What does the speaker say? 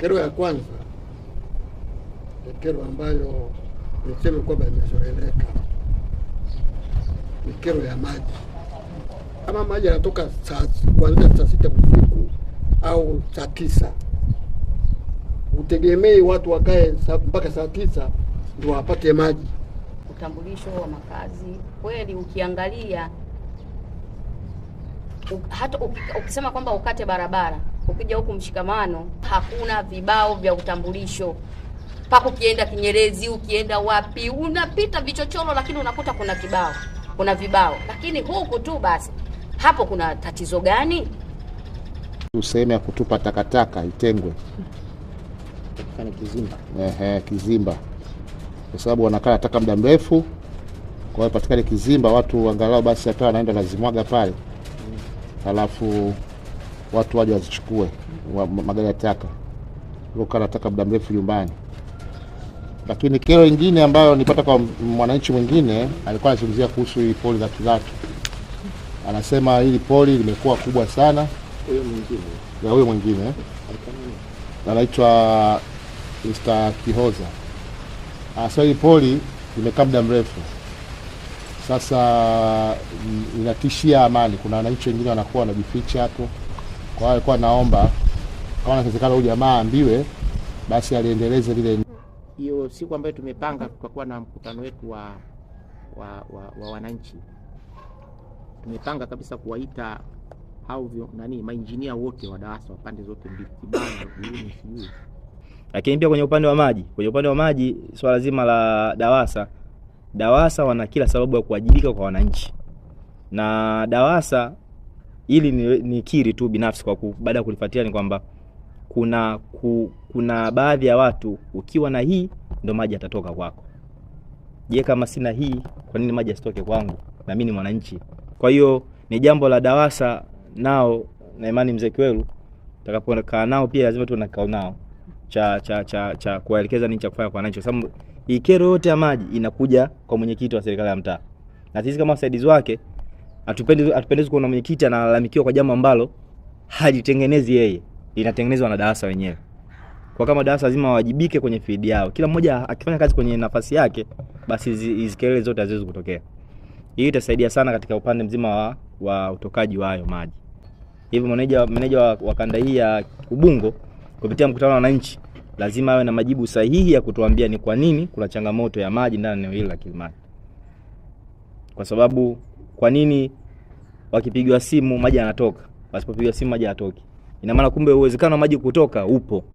Kero ya kwanza ni kero ambayo niseme kwamba imezoeleka, ni kero ya maji. Kama maji yanatoka kuanzia saa 6 usiku au saa 9, utegemei watu wakae mpaka saa 9 ndio wapate maji. Utambulisho wa makazi kweli, ukiangalia hata ukisema kwamba ukate barabara, ukija huku Mshikamano hakuna vibao vya utambulisho. Pako ukienda Kinyerezi, ukienda wapi, unapita vichochoro lakini unakuta kuna kibao, kuna vibao. Lakini huku tu basi. Hapo kuna tatizo gani? Sehemu ya kutupa takataka itengwe. Kana kizimba. Kizimba. Kwa sababu wanakaa taka muda mrefu. Kwa hiyo patikane kizimba, watu angalau basi hata wanaenda lazimwaga pale. Halafu watu waje wazichukue magari ya taka. Kwa taka muda mrefu nyumbani. Lakini kero nyingine ambayo nilipata kwa mwananchi mwingine, alikuwa anazungumzia kuhusu hili poli la Kilatu. Anasema hili poli limekuwa kubwa sana. Huyo mwingine. Ya huyo mwingine. Anaitwa Mr. Kihoza. Anasema hili poli limekaa muda mrefu. Sasa inatishia amani. Kuna wananchi wengine wanakuwa wanajificha hapo. Kwa hiyo alikuwa naomba kama inawezekana huyu jamaa aambiwe basi aliendeleze lile. Hiyo siku ambayo tumepanga tutakuwa na mkutano wetu wa wananchi. Tumepanga kabisa kuwaita hao mainjinia wote wa DAWASA wa pande zote mbili, Kibanda, Buyuni, sijui. Lakini pia kwenye upande wa maji, swala zima la DAWASA, DAWASA wana kila sababu ya kuwajibika kwa wananchi. Na DAWASA ili ni kiri tu binafsi kwa baada ya kulifuatilia ni kwamba kuna baadhi ya watu ukiwa na hii ndo maji yatatoka kwako. Je, kama sina hii kwa nini maji yasitoke kwangu? Na mimi ni mwananchi. Kwa hiyo ni jambo la DAWASA nao, na imani mzee Kiwelu tutakapokaa nao pia lazima tuwe na kikao nao cha kuwaelekeza nini cha kufanya kwa wananchi, kwa sababu hii kero yote ya maji inakuja kwa mwenyekiti wa serikali ya mtaa. Na sisi kama wasaidizi wake hatupendezi kuona mwenyekiti analalamikiwa kwa jambo ambalo halitengenezi yeye, linatengenezwa na DAWASA wenyewe. Kwa kama DAWASA lazima wawajibike kwenye field yao. Kila mmoja akifanya kazi kwenye nafasi yake, basi hizi kelele zote haziwezi kutokea. Hii itasaidia sana katika upande mzima wa utokaji wa hayo maji. Hivyo meneja wa kanda hii ya Ubungo kupitia mkutano wa wananchi lazima awe na majibu sahihi ya kutuambia ni kwa nini kuna changamoto ya maji ndani ya eneo hili la Kilimani. Kwa sababu kwa nini wakipigwa simu maji yanatoka, wasipopigwa simu maji hayatoki? Ina maana kumbe uwezekano wa maji kutoka upo.